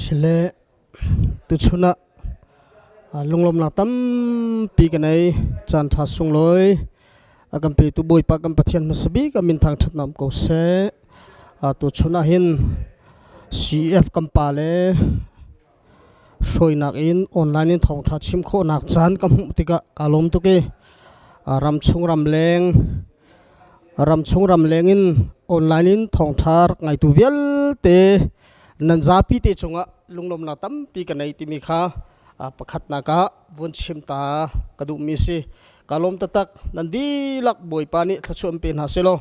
Sile tuchun ah lunglawmnak tampi ka nei. Caan ṭha sunglawi a kan petu Bawipa kan Pathian hmasa bik a min thangṭhatnak um ko seh. Tuchun ah hin CEF kan pa le hruainak in online in thawngṭha chim khawhnak caan ka hmuh tikah kaa lawm tuk i ramchung ramleng ramchung ramleng in online in thawngṭha rak ngaitu vialte nan zapi te cungah lunglawmnak tampi ka nei timi kha pakhatnak ah vun chim ta ka duhmi si. Ka lawm taktak. Nan dihlak Bawipa nih thluachuah in pe hna selaw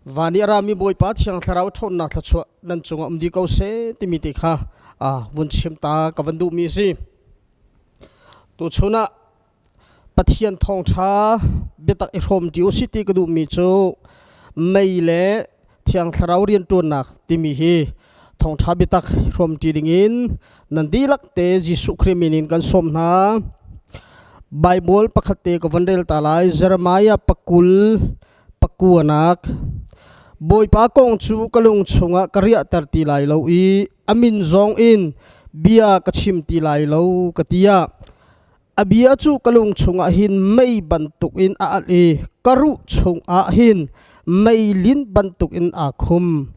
van i a rami Bawipa Thiang Thlarau ṭhawnnak thluachuah nan cungah um dih ko seh timi te kha vun chim ta ka van duhmi si. Tuchun ah Pathian thawngṭha biatak i hrawm ṭi usih ti ka duhmi cu mei le Thiang Thlarau rianṭuannak timi hi thawngṭha biatak i hrawm ṭi dingin nan dihlak te Jesuh Khrih min in kan sawm hna. Baibal pakhat te ka van rel ta lai. Jeremiah pakul pakuanak Bawipa kong cu ka lung chungah ka riahter ti lai lo i a min zong in bia ka chim ti lai lo ka ti ah A bia cu ka lung chungah hin mei bantukin a alh i ka ruh chungah hin meilin bantukin aa khum.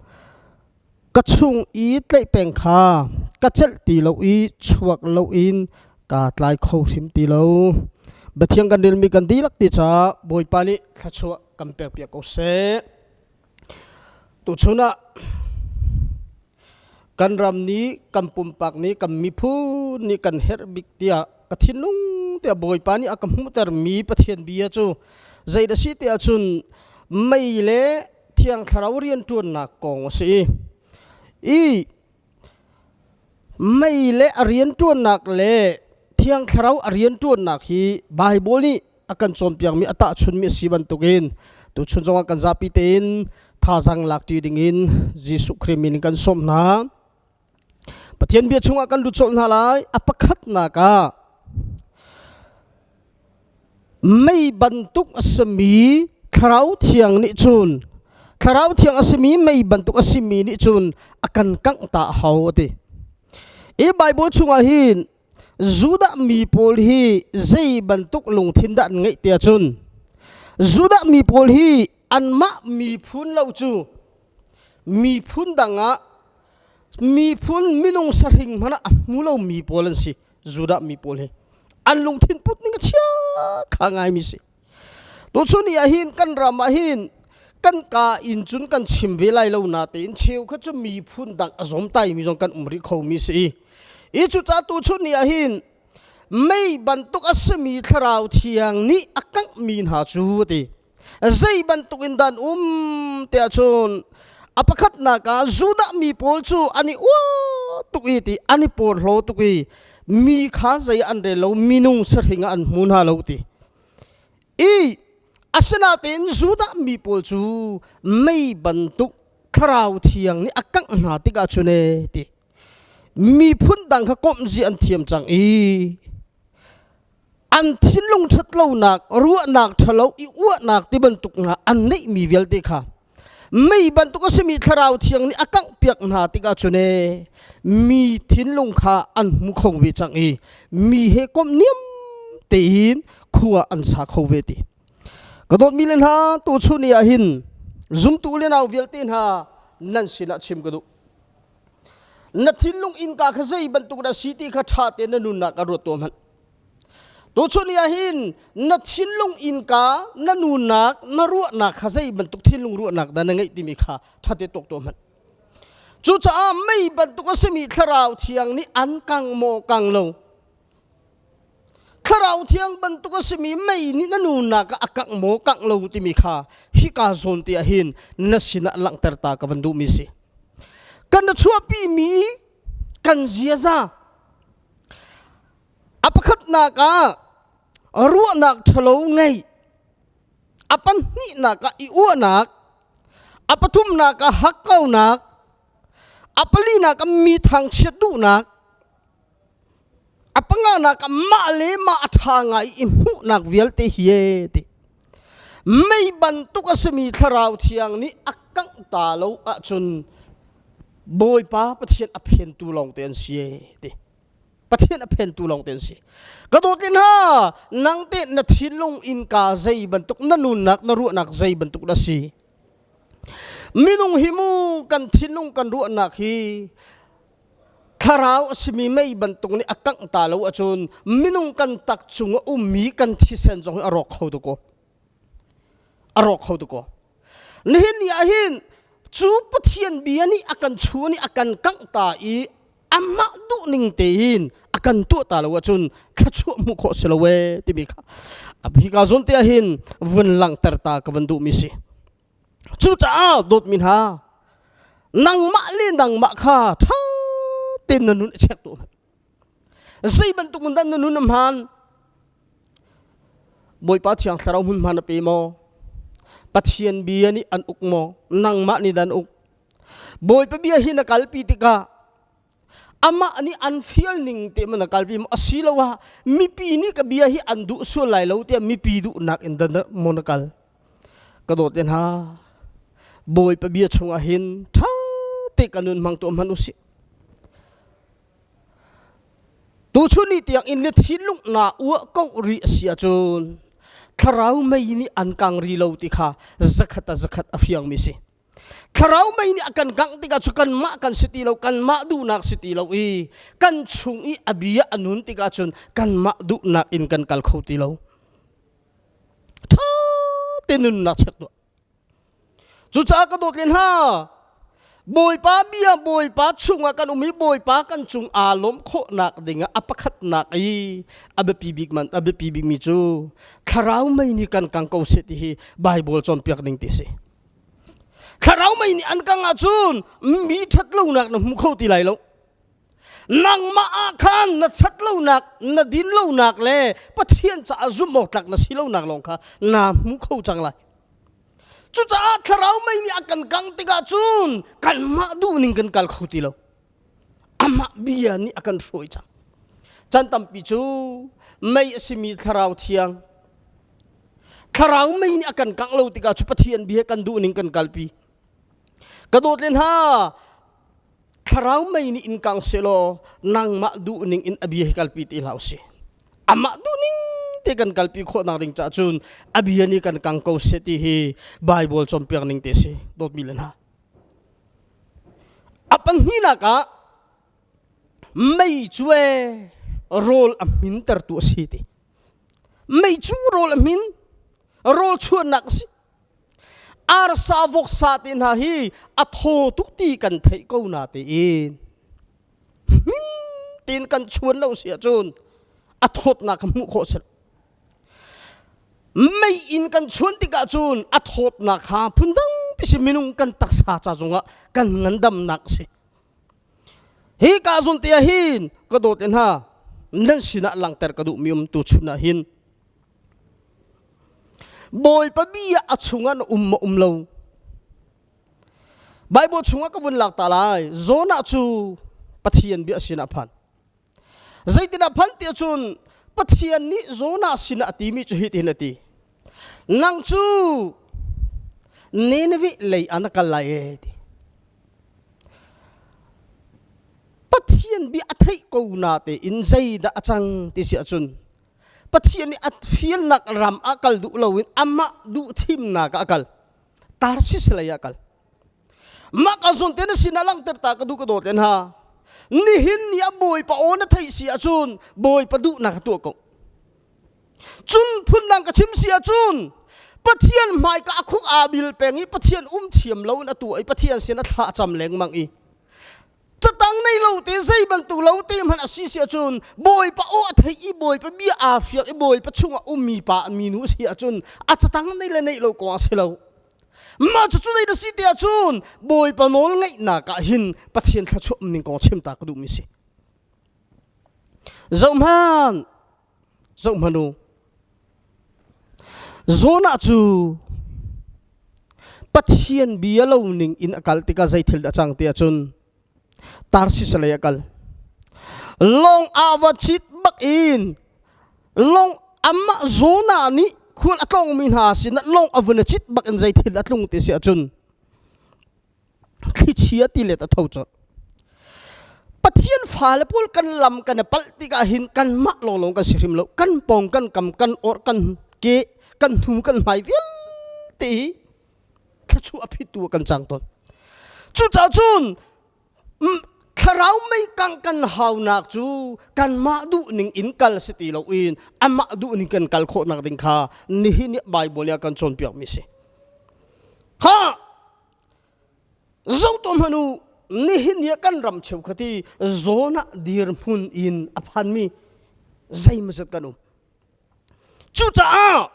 Ka chung i tlaih peng kha ka celh ti lo i chuak loin kaa tlai kho hrim ti lo. Biathiang kan relmi kan dihlak ti caah Bawipa nih thluachuah kan pekpiak ko seh. Tuchun ah Kan ram nih, kan pumpak nih, kan miphun nih kan herh bik tiah ka thinlung tiah Bawipa nih a ka hmuhtermi Pathian bia cu zei dah si tiah cun mei le Thiang Thlarau rianṭuannak kong a si. I mei le a rianṭuannak le Thiang Thlarau a rianṭuannak hi Baibal nih a kan cawnpiakmi a tahchunmi a si bantukin tuchun zongah kan zapi tein thazaang lakṭi dingin Jesuh Khrih min in kan sawm hna. Pathian bia chungah kan lut colh hna lai. A pakhatnak ah mei bantuk a simi thlarau thiang nih cun thlarau thiang a simi mei bantuk a simi nih cun a kan kangh ta a hau a ti. I Bible chungah hin Judah mi pawl hi zei bantuk lungthin dah an ngeih tiah cun Judah mi pawl hi anmah miphun lo cu miphun dang ah miphun minung sahring hmanh ah a hmu lo mi pawl an si. Judah mi pawl hi an lungthin put ning a chia kha ngaimi si. Tuchun ni ah hin kan ram ah hin kan ka in cun kan chim ve lai lo natein cheu kha cu miphun dang a zawm tai mi zong kan um rih kho mi si. I cucaah tuchun ni ah hin mei bantuk a simi thlarau thiang nih a kangh mi hna cu a ti. Zei bantuk in dan um tiah cun a pakhatnak ah Judah mi pawl cu an i uah tuk i ti an i porhlaw tuk i mi kha zei an rel lo, minung sahring ah an hmu hna lo ti. I asinain Judah mi pawl cu mei bantuk thlarau thiang nih a kangh hna tikah cun e ti miphun dang kha komh zi an thiam cang i an thinlung ṭhatlonak, ruahnak ṭhalo i uahnak ti bantuk hna an neihmi vialte kha mei bantuk a simi thlarau thiang nih a kanghpiak hna tikah cun e mi thinlung kha an hmu kho ve cang i mi he komh niam tein khua an sa kho ve ti. Ka dawtmi le hna, tuchun ni ah hin zumtu le nau vialte hna nan sinah chim ka duh. Na thinlung innka kha zei bantuk dah si ti kha ṭha tein na nunnak ah ruat tuah hmanh. Tuchun ni ah hin na thinlung innka, na nunnak, na ruahnak kha zei bantuk thinlung ruahnak dah na ngeih timi kha ṭha te tuak tuah hmanh. Cucaah mei bantuk a simi thlarau thiang nih an kang maw kang lo? Thlarau thiang bantuk a simi mei nih na nunnak ah a kangh maw kangh lo timi kha hika zawn te ah hin na sinah langhter ta ka van duhmi si. Kan na chuahpimi kan ziaza a pakhatnak ah ruahnak ṭhalo ngeih, a pahnihnak ah i uahnak, a pathumnak ah hakkaunak, a palinak ah mi thangchiat duhnak, A panganak ah mah le mah a ṭha ngai i hmuhnak vialte hi e ti. Mei bantuk a simi thlarau thiang nih a kangh ta lo ahcun. Bawipa Pathian a phentu lawngte an si e ti. Pathian a phentu lawngte an si. Ka dawt le hna, nang te na thinlung innka zei bantuk na nunnak na ruahnak zei bantuk na si. Minung hi mu kan thinlung kan ruahnak hi thlarau a simi mei bantuk nih a kangh ta lo ahcun minung kan tak cung a ummi kan thisen zong hi a rawk kho tuk ko. A rawk kho tuk ko. Nihin ni ah hin cu Pathian bia nih a kan chuan i a kan kangh ta i amah duhning tein a kan tuah ta lo ahcun thluachuah hmuh khawh si lo ee timi kha hika zawn te ah hin vun langhter ta ka van duhmi si. Cucaah dawtmi hna nangmah le nangmah kha ṭha tein na nun i check tuah hmanh. Zei bantuk in dah na nun a hmaan? Bawipa Thiang Thlarau hmunhma na pe maw? Pathian bia nih an uk maw? Nangmah nih dah an uk? Bawipa bia hi na kalpi tikah amah nih an fial ning te ma na kalpi maw? Asiloah mipi nih ka bia hi an duh sual lai lo tiah mipi duhnak in dah maw na kal? Ka dawt te hna, Bawipa bia chungah hin ṭha te kan nun hmang tuah hmanh usih. Tuchun ni tiang in na thinlung naa uah ko rih a si ahcun thlarau mei nih an kang ri lo ti kha zakhat a zakhat a fiangmi si. Thlarau mei nih a kan kangh tikah cu kanmah kan si ti lo, kanmah duhnak si ti lo i kan chung i a bia a nun tikah cun kanmah duhnak in kan kal kho ti lo. Ṭha te nunnak check tuah. Cucaah ka dawt len hna, Bawipa bia Bawipa chungah kan um i Bawipa kan cung aa lawmh khawhnak dingah a pakhatnak i a biapi bik man a biapi bikmi cu thlarau mei nih kan kang ko seh ti hi Bible cawnpiak ning ti si. Thlarau mei nih an kang ahcun mi ṭhatlonak na hmu kho ti lai lo. Nangmah ah khan na ṭhatlonak, na dinlonak le Pathian caah zumh awk tlak na si lonak lawng kha naa hmu kho cang lai. Cucaah thlarau mei nih a kan kangh tikah cun kanmah duhning kan kal kho ti lo. Amah bia nih a kan hruai cang. Chan tampi cu mei a simi thlarau thiang thlarau mei nih a kan kangh lo tikah cu Pathian bia kan duhning kan kalpi. Ka dawt len ha Thlarau mei nih in kang selaw nangmah duhning in a bia hi kalpi ti hlah usih. Amah duhning te kan kalpi khawhnak ding caah cun a bia nih kan kang ko seh ti hi Bible cawnpiak ning te si dawtmi le hna. A pahnihnak ah mei cu ee rawl a hmintertu a si ti. Mei cu rawl a hmin, rawl chuannak a si. Arsa voksa te hna hi a thaw tuk ti kan theih ko na tein hmin tein kan chuan lo si ahcun a thawtnak kha hmuh khawh si mei in kan chuan tikah cun a thawtnak kha phundang pi si minung kan taksa ca zongah kan ngandamnak a si hi ka zun te ah hin ka dawt hna nan sinah langhter ka duhmi um tu chun ah hin Bawipa bia a chungah na um maw um lo? Bible chungah ka vun lak ta lai. Jonah cu Pathian bia sinah phan. Zeitinah phan ti ahcun Pathian nih Jonah sinah a timi cu hitin a ti. Nang cu Nineveh lei ah na kal lai e ti. Pathian bia a theih ko na tein zeidah a cang ti si ahcun Pathian nih a fialnak ram ah kal duh loin amah duh thimnak ah a kal. Tarsis lei ah kal. Mah ka zawn te na sinah langhter ta ka duh ka dawt len ha. Nihin ni a Bawipa aw na theih si ahcun Bawipa duhnak tuah ko. Cun phundang ka chim si ahcun Pathian hmaika a khuk aa bil peng i Pathian um thiam loin a tuah i Pathian sin a thla a cam lengmang i catang nei lo te zei bantuk lo te hmanh a si si ahcun bawipa aw a thei i bawipa bia aa fiak i bawipa chungah ummi pa minu a si ahcun a catang nei le neih lo kong a si lo mah cu cu zei na si te ahcun bawipa nawl ngeihnak ah hin pathian thluachuah um ning kong chim ta ka duhmi si zohhmanh Zohhmanh u. Jonah cu Pathian bia lo ning in a kal tikah zei thil dah cang ti ahcun Tarsis lei a kal. Lawng aa va cit bak in lawng amah Jonah nih khual a tlawngmi hna sinah lawng a vun a cit bak in zei thil a tlung ti si ahcun thlichia tilet a tho colh. Pathian fale pawl kan lam kan i palh tikah hin kanmah lawnglawng kan si hrim lo. Kan pawng kan kam kan or kan ke kan hnu kan hmai vialte hi thluachuah a phittu ah kan cang tawn. Cucaah cun thlarau meikang kan haunak cu kanmah duhning in kal si ti loin amah duhning kan kal khawhnak ding kha nihin i Bible nih a kan cawnpiakmi si. Kha zoh hmanh u nihin ni ah kan ram cheukhat i zawn ah dirhmun in a phanmi zeimawzat kan um. Cucaah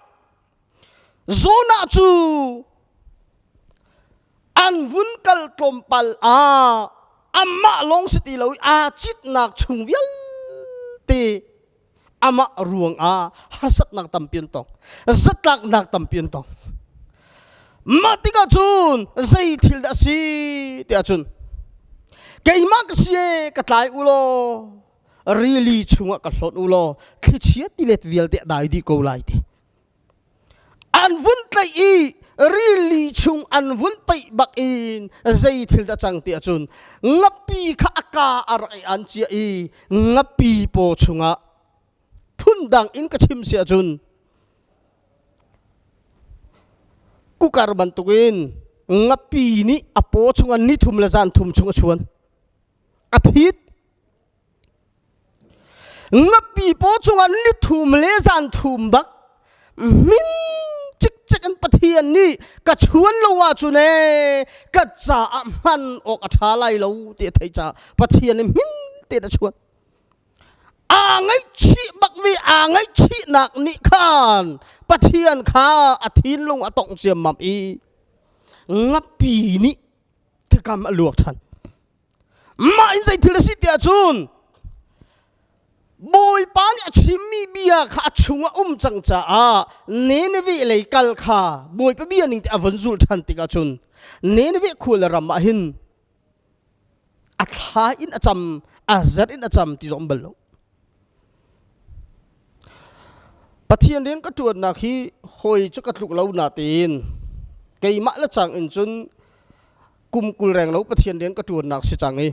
Jonah cu an vun kal tlawmpal ah amah lawng si ti lo i aa citnak chung vialte amah ruang ah harsatnak tampi an tong zatlaknak tampi an tong mah tikah cun zei thil dah a si tiah cun keimah ka si e ka tlai u law rili chungah ka hlawt u law thlichia tilet vialte a dai dih ko lai ti an vun tlaih i rili chung an vun paih bak in zei thil dah cang ti ahcun ngapi kha a ka a rak i an cia i ngapi paw chungah phundang in ka chim si ahcun kukar bantukin ngapi nih a paw chungah ni thum le zan thum chung a chuan a phit Ngapi paw chungah ni thum le zan thum bak min cikcek in Pathian nih ka chuan lo ahcun ee ka caah hman awk a ṭha lai lo ti a theih caah Pathian nih min tein a chuan. Aa ngaihchih bak ve aa ngaihchihnak nih khan Pathian kha a thinlung a tongh ciammam i ngapi nih tikam a luak ṭhan. Mah in zei thil a si tiah cun Bawipa nih a chimmi bia kha a chungah um cang caah Nineveh lei kal kha Bawipa bia ning te a von zulh ṭhan tikah cun Nineveh khua le ram ah hin a thla in a cam a zerh in a cam ti zong bal lo. Pathian rian ka ṭuannak hi hawi cu ka tluk lo natein keimah le cang in cun kum 20 renglo Pathian rian ka ṭuannak si cang i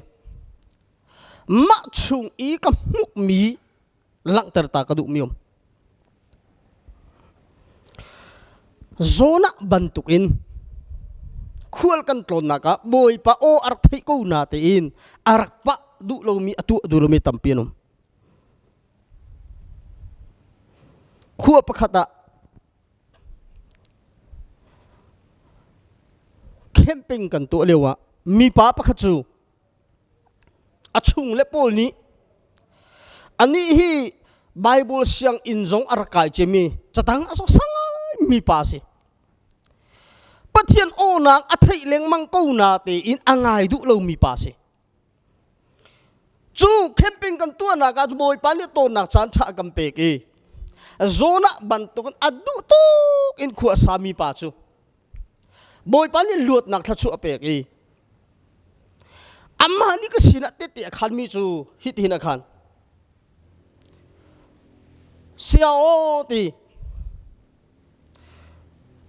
mah chung i ka hmuhmi langhter ta ka duhmi um. Jonah bantukin khual kan tlawnnak ah Bawipa aw a rak theih ko na tein a rak pah duh lomi a tuah duh lomi tampi an um. Khua pakhat ah Camping kan tuah lio ah mipa pakhat cu a chung le pawl nih anih hi Bible sianginn zong a rak kai cemi catang a sok sangai mi pa si. Pathian awnak a theih lengmang ko na tein a ngai duh lomi pa si. Cu camping kan tuahnak ah Bawipa nih tawnnak caan ṭha a kan pek i Jonah bantukin a duh tuk in khua a sami pa cu Bawipa nih luatnak thluachuah a pek i amah nih ka sinah tete a khanmi cu hitihin a khan. Sia aw ti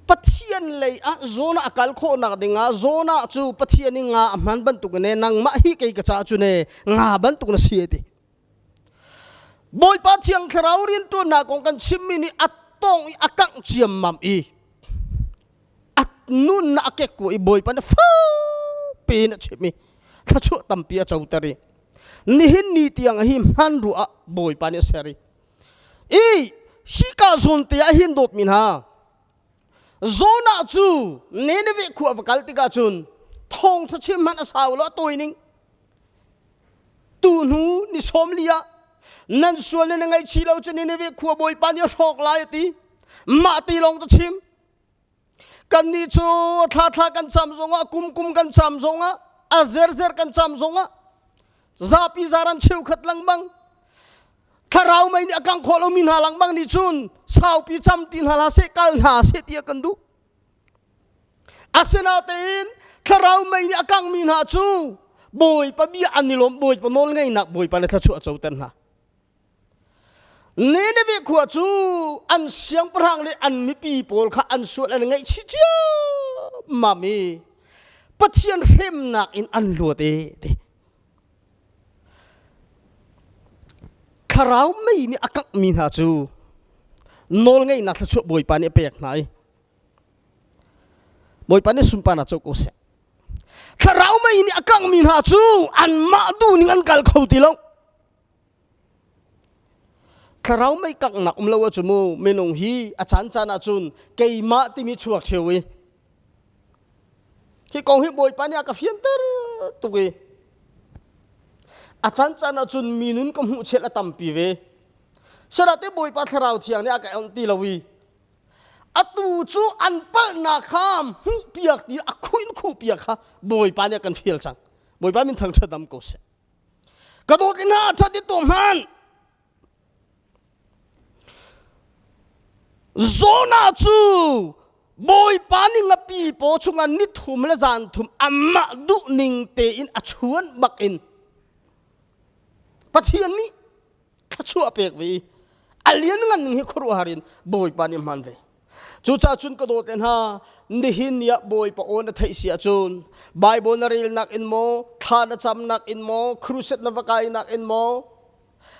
Pathian lei ah Jonah a kal khawhnak dingah Jonah cu Pathian i nga a hman bantuk in nangmah hi kei ka caah cun nga bantuk na si ti. Bawipa Thiang Thlarau rianṭuannak kong kan chimmi nih a tong i a kangh ciammam i a nunnak a kekkuah i Bawipa nih fakpi in a chim i thluachuah tampi a coter i nihin ni tiang hi hman ruah ah Bawipa nih a ser i I hika zawn te ah hin dawtmi hna Jonah cu Nineveh khua va kal tikah cun thawngtha chim hmanh a sau lo a tawi ning tu hnu ni sawm li ah nan sual na ngaihchih lo cu Nineveh khua bawipa nih a hrawk lai a ti mah ti lawng ta chim Kannih cu thla thla kan cam zongah kum kum kan cam zongah a zerzer kan cam zongah zapi zaran cheukhat lengmang thlarau mei nih a kang khawh lomi hna lengmang nih cun saupi cam ti hna hlah seh kal hna seh ti a kan duh asinatein thlarau mei nih a kangmi hna cu bawipa bia an i lawm bawipa nawl ngeinak bawipa le thluachuah a coter hna Nineveh khua cu an siangpahrang le an mipi pawl kha an sual an ngaihchih ciammam i Pathian hremnak in an luat e ti. Thlarau mei nih a kanghmi hna cu nawlngeihnak thluachuah Bawipa nih a pek hna i Bawipa nih sunparnak co ko seh. Thlarau mei nih a kanghmi hna cu anmah duhning an kal kho ti lo. Thlarau mei kanghnak um lo ahcun mu minung hi a caan caan ahcun keimah timi chuak ṭheo i hi kong hi Bawipa nih a ka fianter tuk i a caan caan ahcun mi nun ka hmuh chel a tampi ve. Sirate Bawipa Thlarau Thiang nih a ka onh ti lo i atu cu an palhnak kha hmuhpiak ti a khuh in khuhpiak kha Bawipa nih a kan fial cang. Bawipa min thangṭhat dam ko seh. Ka dawt in hna ṭhat i tu hmanh. Jonah cu Bawipa nih ngapi paw chungah ni thum le zan thum amah duhning tein a chuan bakin Pathian nih thluachuah a pek ve i a lianngan ning hi khuaruahhar in Bawipa nih a hman ve. Cucaah cun ka dawt le hna, nihin ni ah Bawipa aw na theih si ahcun Bible na relnak in maw, thla na camnak in maw, crusade na va kainak in maw,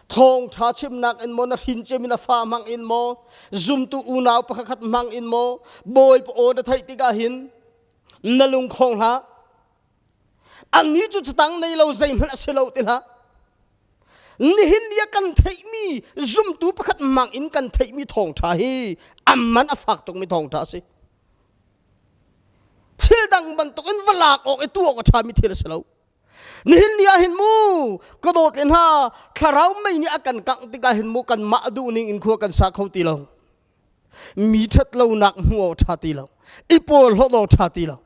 thawngṭha chimnak in maw, na hrin ciami na fa hmang in maw, zumtu unau pakhatkhat hmang in maw, Bawipa aw na theih tikah hin na lungkhong hlah. Annih cu catang nei lo zeihmanh a si lo ti hlah. Nihin ni ah kan theihmi zumtu pakhat mang in kan theihmi thawngṭha hi a man a fak tukmi thawngṭha a si. Thil dang bantukin va lak awk i tuah awk a ṭhami thil a si lo. Nihin ni ah hin mu ka dawt le hna thlarau mei nih a kan kangh tikah hin mu kanmah duhning in khua kan sa kho ti lo. Mi ṭhat lonak hmuh awk ṭha ti lo. I pawl hlawt awk ṭha ti lo.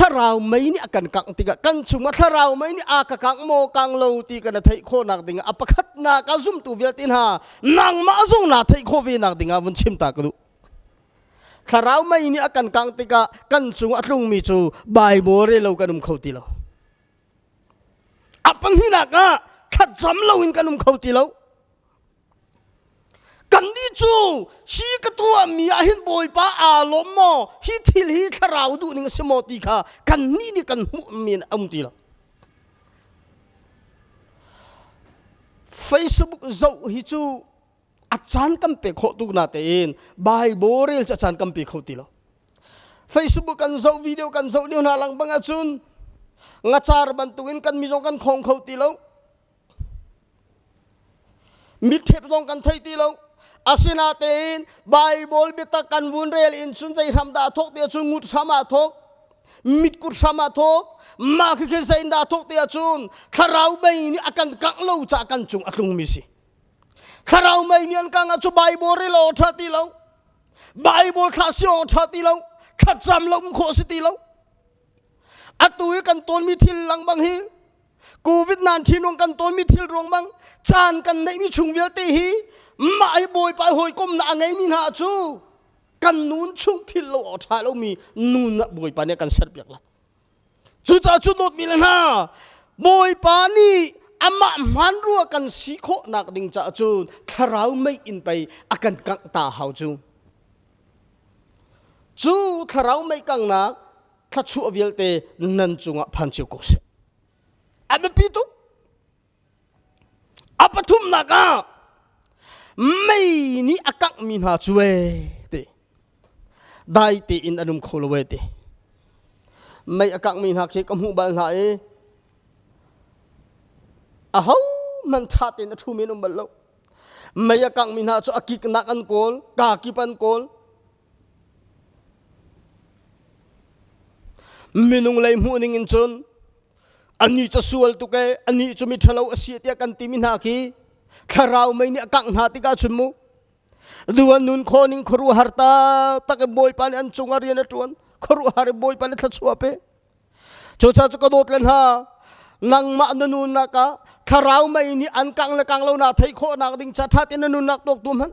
Thlarau mei nih a kan kangh tikah kan chungah thlarau mei nih a ka kangh maw kang lo ti kan theih khawhnak dingah a pakhatnak ah zumtu vialte hna nangmah zong naa theih khawh ve nak dingah vun chim ta ka duh. Thlarau mei nih a kan kangh tikah kan cung a tlungmi cu Bible rel lo kan um kho ti lo. A pahnihnak ah thlacam loin kan um kho ti lo. Kannih cu hi ka tuahmi ah hin Bawipa aa lawm maw? Hi thil hi thlarau duhning a si maw ti kha kannih nih kan hmuhmi a um ti lo. Facebook zoh hi cu a caan kan pe khawh tuk na tein Bible rel cu a caan kan pe kho ti lo. Facebook kan zoh video kan zoh lio hna lang bang ahcun ngacar bantukin kan mi zong kan khong kho ti lo. Mitṭhep zong kan thei ti lo. Asinatein Baibal biatak kan vun rel in cun zei hram dah a thawk ti ahcun ngut hram ah thawk, mitkut hram ah thawk, mah khikhi zei in dah a thawk ti ahcun thlarau mei nih a kan kangh lo caah kan cung a tlungmi si. Thlarau mei nih an kangh ahcun Baibal rel awk ṭha ti lo. Baibal thlah si awk ṭha ti lo. Thlacam lo um khawh si ti lo. Atu i kan tawnmi thil lengmang hi COVID-19 ruang kan tawnmi thil ruang bang caan kan neihmi chung vialte hi mah hi Bawipa hawikomnak a ngeimi hna cu kan nun chung philh lo awk ṭha lomi nun ah Bawipa nih a kan serpiak lai. Cucaah cu dawtmi le hna Bawipa nih amah hmanrua kan si khawhnak ding caah cun thlarau mei in pei a kan kangh ta hau cu. Cu thlarau mei kanghnak thluachuah vialte nan cungah phan cio ko seh. A biapi tuk. A pathumnak ah mei nih a kanghmi hna cu ee ti dai tein an um kho lo ee ti mei a kanghmi hna khi ka hmuh bal hna i aho hmanh ṭha tein a ṭhumi an um bal lo mei a kanghmi hna cu a kiknak an kawl kaa kip an kawl Minung lei hmuh ning in cun anih cu sual tuk ee anih cu mi ṭhalo a si tiah kan timi hna khi thlarau mei nih a kangh hna tikah cun mu du an nun khaw ning khuaruahhar taktak in Bawipa nih an cungah rian a ṭuan khuaruahhar in Bawipa nih thluachuah a pe cucaah cu ka dawt le hna nangmah na nunnak ah thlarau mei nih an kangh le kangh lo naa theih khawhnak ding ca ṭha tein na nunnak tuak tu hmanh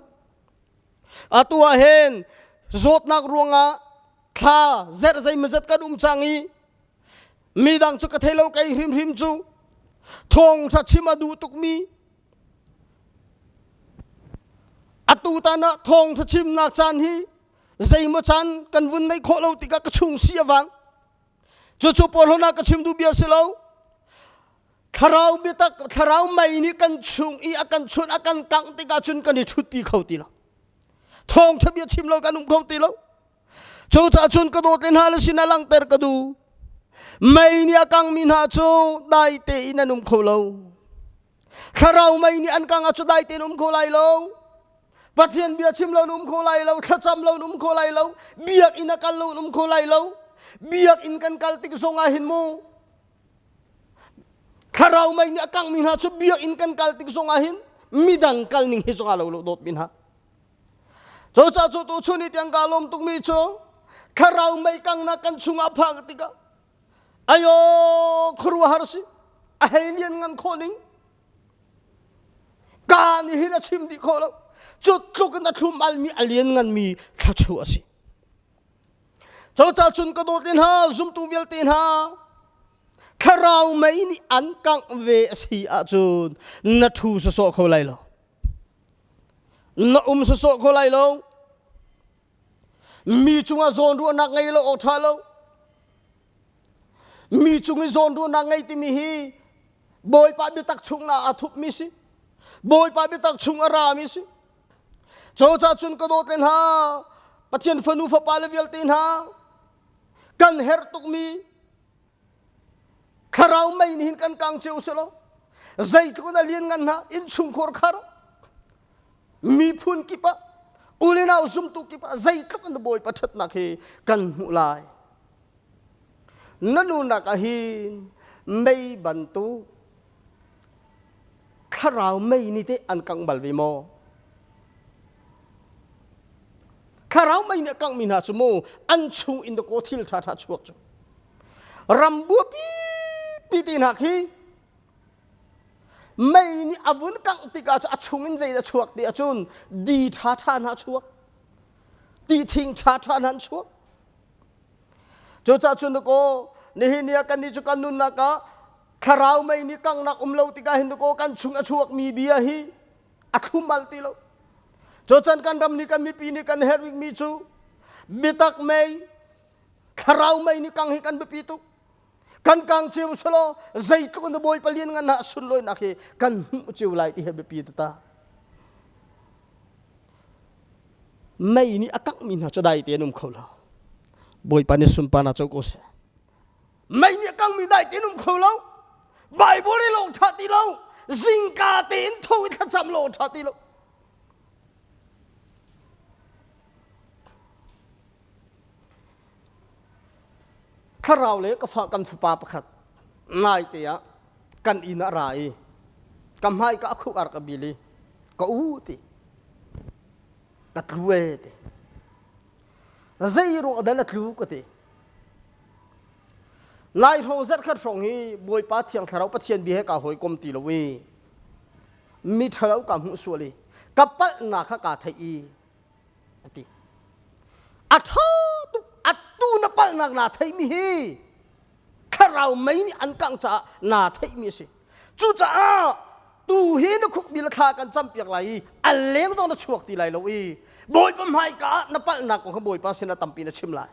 Atu ah hin zawtnak ruangah thla zerh zeimawzat kan um cang i midang cu ka thei lo kei hrimhrim cu thawngṭha chim a duh tukmi atu tan ah thawngṭha chimnak caan hi zeimaw caan kan vun neih khawh lo tikah ka chung si a vang. Cucu porhlawnak ka chim duh bia si lo. Thlarau biatak, thlarau mei nih kan chung i a kan chun a kan kangh tikah cun kan i ṭhutpi kho ti lo. Thawngṭha bia chim lo kan um kho ti lo. Cucaah cun ka dawt le hna le sinah langhter ka duh. Mei nih a kangmi hna cu dai tein an um kho lo. Thlarau mei nih an kang ah cu dai tein um kho lai lo. Pathian bia chim lo um kho lai lo, thlacam lo um kho lai lo, biakinn a kal lo um kho lai lo. Biakinn kan kal tik zong ah hin mu Thlarau mei nih a kangmi hna cu biakinn kan kal tik zong ah hin midang kal ning hi zong ah lo lo dawtmi hna. Cucaah cu tu chun i tiang ka lawm tukmi cu thlarau mei kangnak kan chungah phak tikah ayo khuaruahhar si a hei lian ngan khawh ning ka nih hin a chim dih khawh lo cu tluk in a thlum almi a lian nganmi thluachuah a si. Cucaah cun ka dawt hna zumtu vialte hna thlarau mei nih an kangh ve a si ahcun na ṭhu sawsawh kho lai lo. Na um sawsawh kho lai lo. Mi cungah zawnruahnak ngei lo awk ṭha lo. Mi cung i zawnruahnak ngei timi hi Bawipa biatak chungah aa thupmi si. Bawipa biatak chung a rami si. Cucaah cun ka dawt le hna, Pathian fanu fapa le vialte hna, kan herh tukmi thlarau mei nih hin kan kang cio si lo. Zeitluk in a lian ngan hna, innchungkhar khar, miphun kip ah, u le nau zumtu kip ah zeitluk in Bawipa ṭhatnak hi kan hmuh lai. Na nunak ah hin mei bantuk Thlarau mei nih teh an kangh bal ve maw? Thlarau mei nih a kanghmi hna cu mu an chung in dakaw thil ṭhaṭha chuak cu. Rambua pipi te hna khi mei nih a vun kangh tikah cu a chung in zei a chuak ti ahcun di ṭhaṭha hna chuak ti thing ṭhaṭha hna an chuak cucaah cun dakaw nihin ni ah kannih cu kan nunnak ah Thlarau mei nih kanghnak um lo tikah hin kaw kan chung a chuakmi bia hi a thlum bal ti lo. Cucan kan ram nih kan mipi nih kan herh bikmi cu biatak mei, thlarau mei nih kang hi kan biapi tuk. Kan kang cio selaw zeitluk in Bawipa lian ngan ha sunlawinak hi kan hmuh cio lai ti hi biapi tata. Mei nih a kanghmi hna cu dai te an um kho lo. Bawipa nih sunparnak co ko seh. Mei nih a kangmi dai tein um kho lo. Bible i lo ṭha ti lo. Zingka tein tho i thlacam lo ṭha ti lo. Thlarau le ka fa kan fapa pakhat nai te ah kan inn ah ra i ka hmai ka a khuk ar ka bil i ka u ti ka tlu e ti zei ruang dah na tlu ka ti Lai hrawng zarhkhat hrawng hi Bawipa Thiang Thlarau Pathian bia he kaa hawikom ti lo i mi ṭhalo kaa hmuh sual i ka palhnak kha kaa theih i a ti. A ṭha tuk atu na palhnak naa theihmi hi thlarau mei nih an kangh caah naa theihmi a si. Cucaah tu hi na khukbil thla kan campiak lai i a leng zong na chuak ti lai lo i Bawipa hmaika ah na palhnak kong kha Bawipa sinah tampi na chim lai.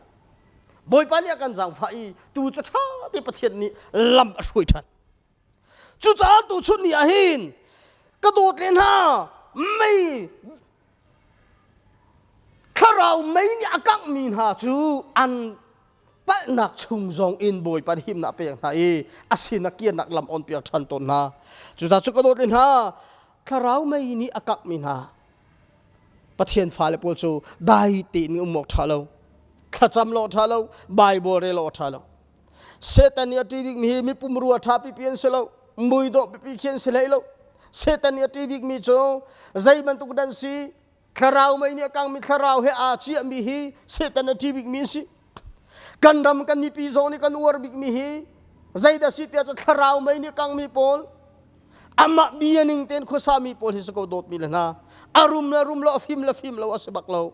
Bawipa nih a kan zaangfah i tu cu ṭha te Pathian nih lam a hruai ṭhan. Cucaah tuchun ni ah hin ka dawt le hna mei thlarau mei nih a kanghmi hna cu an palhnak chung zong in Bawipa nih himnak a pek hna i a sin a kirnak lam on piak ṭhan tawn hna. Cucaah cu ka dawt le hna thlarau mei nih a kanghmi hna Pathian fale pawl cu dai tein um awk ṭha lo. Thlacam lo ṭha lo, Bible rel awk ṭha lo. Satan nih a ṭih bikmi hi mi pumrua ṭha pipi an si lo, muidawh pipi khi an si hlei lo. Satan nih a ṭih bikmi cu zei bantuk dan si, thlarau mei nih a kangmi thlarau he aa ciahmi hi Satan a ṭih bikmi an si. Kan ram kan mipi zong nih kan uar bikmi hi zeidah si tiah cu thlarau mei nih kangmi pawl amah bia ning tein khuasami pawl hi si ko dawtmi le hna a rum le rum lo a fim le fim lo a si bak lo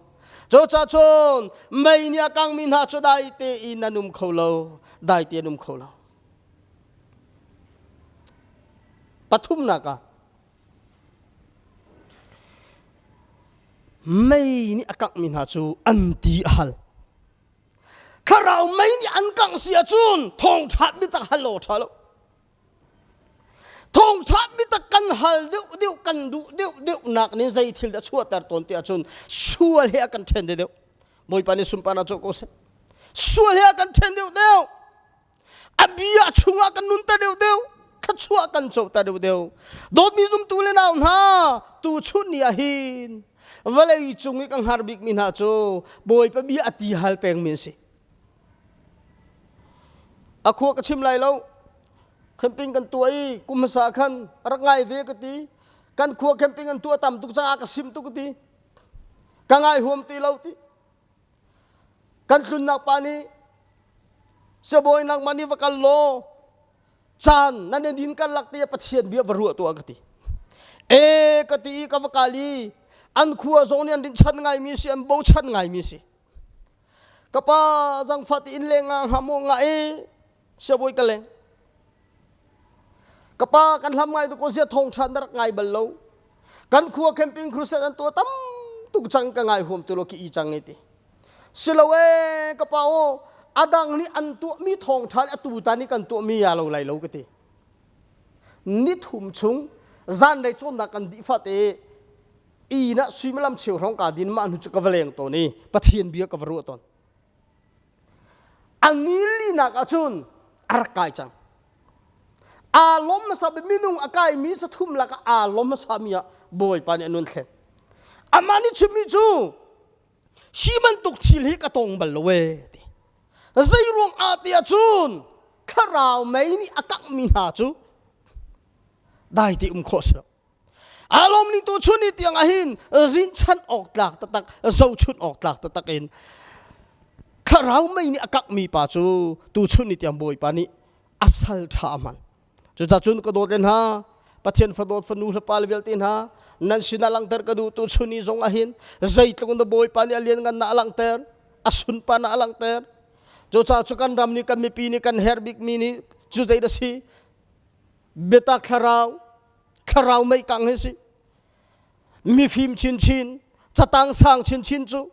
cucaah cun mei nih a kangmi hna cu dai tein an um kho lo dai tein um kho lo pathumnak ah Mei nih a kanghmi hna cu an ti a hal. Thlarau mei nih an kangh si ahcun thawngṭha biatak hal law ṭha lo. Thawngṭha biatak kan hal deuh deuh kan duh deuh deuh nak nih zei thil dah chuahter tawn ti ahcun sual he a kan ṭhen deuh deuh. Bawipa nih sunparnak co ko seh. Sual he a kan ṭhen deuh deuh. A bia chungah kan nunter deuh deuh. Thluachuah kan coter deuh deuh. Dawtmi zumtu le nau hna, tuchun ni ah hin vawlei cung i ka hngar bikmi hna cu Bawipa bia a ti hal pengmi an si. A khua ka chim lai lo. Camping kan tuah i kum hmasa khan rak ngai ve ka ti. Kan khua camping an tuah tam tuk caah ka sim tuk ka ti. Ka ngai huam ti lo ti. Kan tlunnak pa nih siabawi nangmah nih va kal law caan nan in din karlak te Pathian bia va ruah tuah ka ti. E ka ti i ka va kal i an khua zong nih an rinhchan ngaimi si an bochan ngaimi si. Ka pa zangfah ti in leng nga hnga maw nga e siabawi ka leng. Ka pa kan hlam ngai tu ko zia thong chan na rak ngai bal lo. Kan khua camping crusade an tuah tam tuk cang ka ngai huam tu lo ki i cang e ti. Silo e ka pa aw adang nih an tuahmi thawngṭha le atu tan i kan tuahmi ya lo lai lo ka ti. Ni thum chung zanlei cawnnak kan dih fate inn ah suimilam cheu hrawng ka din mah hnu cu ka va leng tawn i Pathian bia ka va ruah tawn. A ni linak ahcun a rak kai cang. Aa lawm hmasa bik minung a kaimi sathum lakah aa lawm hmasa mi ah Bawipa nih a nun thlen. Amah nih chimmi cu hi bantuk thil hi ka tong bal lo ee ti. Zei ruang ah ti ahcun thlarau mei nih a kanghmi hna cu dai te um khawh si lo. Aa lawm ning tu chun ni tiang ah hin rinchanh awk tlak taktak zohchunh awk tlak taktak in thlarau mei nih a kanghmi pa cu tu chun ni tiang Bawipa nih a sal ṭha a hman. Cucacun ka dawt le hna, Pathian fadawt fanu hlapa le vialte hna, nan sinah langhter ka duh tu chun i zong ah hin zeitluk in Bawipa nih a lianngannak a langhter, a sunparnak a langhter. Cucaah cu kan ram nih kan mipi nih kan herh bikmi nih cu zei dah si? Biatak thlarau, thlarau mei kang hi si. Mifim chinchin, catang sang chinchin cu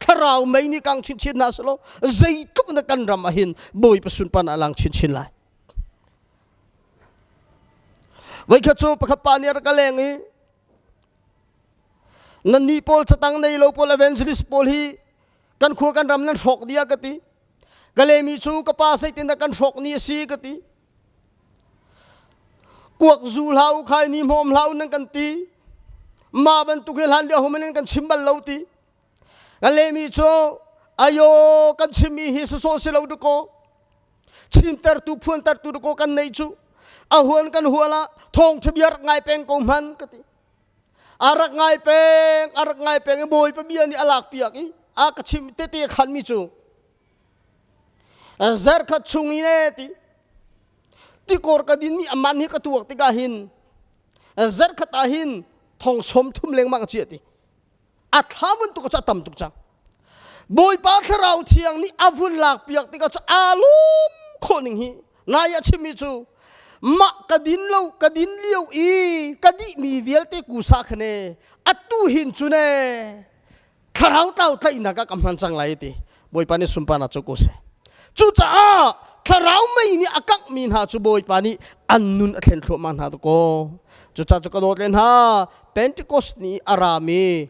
thlarau mei nih kang chinchin hna selaw zeitluk na kan ram ah hin Bawipa sunparnak a lang chinchin lai. Voikhat cu pakhat pa nih a rak ka leng i nannih pawl catang nei lo pawl evangelist pawl hi kan khua kan ram nan hrawk dih a ka ti. Ka lemi cu ka pa zeitin dah kan hrawk ni a si ka ti. Kuak zu hlah u khai ni hmawm hlah u nan kan ti. Mah bantuk hi hlan lio homan in kan chim bal lo ti. Kan lehmi cu ayo kan chimmi hi sawsawh si lo dukaw. Chintertu phuantertu dukaw kan nei cu. A huan kan hual ah thawngtha bia rak ngai peng ko hman ka ti. A rak ngai peng, a rak ngai peng i Bawipa bia nih a lak piak i a ka chim tete khanmi cu Zarkhat chung in ee ti tikor ka dinmi a man hi ka tuak tikah hin zarkhat ah hin thong sawm thum lengmang a chia ti a thla vun tuk cu a tam tuk cang Bawipa thlarau thiang nih a vun lak piak tikah cu aa lawm khawh ning hi nai a chimmi cu mah ka din lo ka din lio i ka dihmi vialte kusa khane atu hin cu ne thlarau tlau tlaihnak ah ka hman cang lai ti Bawipa nih sunparnak cu ko seh. Cucaah thlarau mei nih a kanghmi hna cu Bawipa nih an nun a thlen thluahmah hna dakaw. Cucaah cu ka dawt le hna Pentecost ni a rami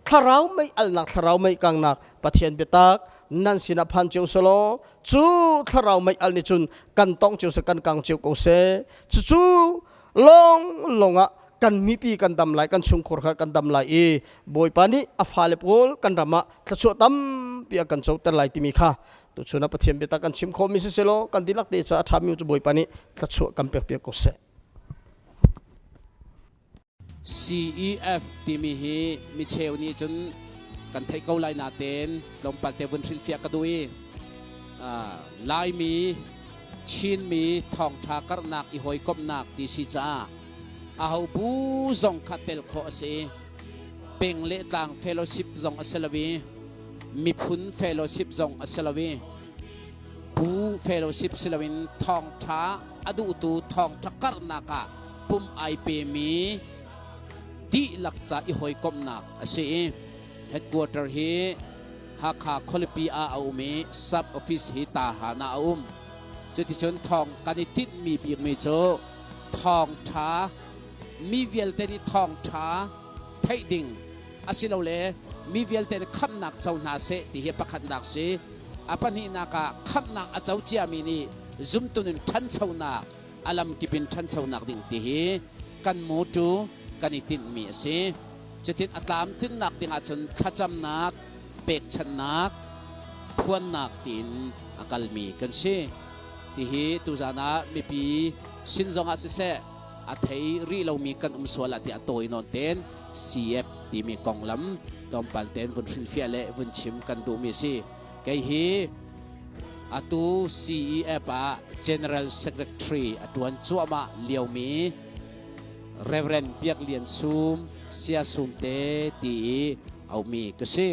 thlarau mei alnak thlarau mei kangnak Pathian biatak nan sinah phan cio selaw cu thlarau mei al nih cun kan tong cio seh kan kang cio ko seh. Cucu lawng lawng ah kan mipi kan dam lai kan chungkhur kha kan dam lai i Bawipa nih a fale pawl kan ram ah thluachuah tampi a kan coter lai timi kha tuchun ah Pathian biatak kan chim khawhmi si selaw kan dihlak te caah a ṭhami cu Bawipa nih thluachuah kan pekpiak ko seh. CEF timi hi micheu nih cun kan theih ko lai natein tlawmpal te vun hrilhfiah ka duh i Laimi Chinmi thawngṭha karhnak i hawikomhnak ti si caah aho bu zong kha tel khawh a si. Peng le tlang fellowship zong a si lo i miphun fellowship zong a si lo i bu fellowship si loin thawngṭha a duhtu thawngṭha karhnak ah pum ai pemi dihlak ca i hawikomhnak a si i headquarter hi. Hakha khualipi ah a um i sub office hi Tahan ah a um. Cuticun thawng kan i tinhmi bikmi cu thawngṭha mi vialte nih thawngṭha theih ding asilole mi vialte nih khamhnak co hna seh ti hi pakhatnak si. A pahnihnak ah khamhnak a co ciami nih zumtun in ṭhanchonak a lamkip in ṭhanchonak ding ti hi kan mawṭu kan i tinhmi a si. Cutin a tlamtlinnak ding ahcun thlacamnak, pekchanhnak, phuannak tiin a kalmi kan si. Tihi tuzan ah mipi sin zongah siseh a thei rih lomi kan um sual ah tiah tawi nawn ten CF timi konglam tlawmpal ten vun hrilhfiah le vun chim kan duhmi a si. Kei hi atu CEF ah General Secretary a tuan cuahmah liomi Reverend Biak Lian Sum, Sia Sum te ti i aumi ka si.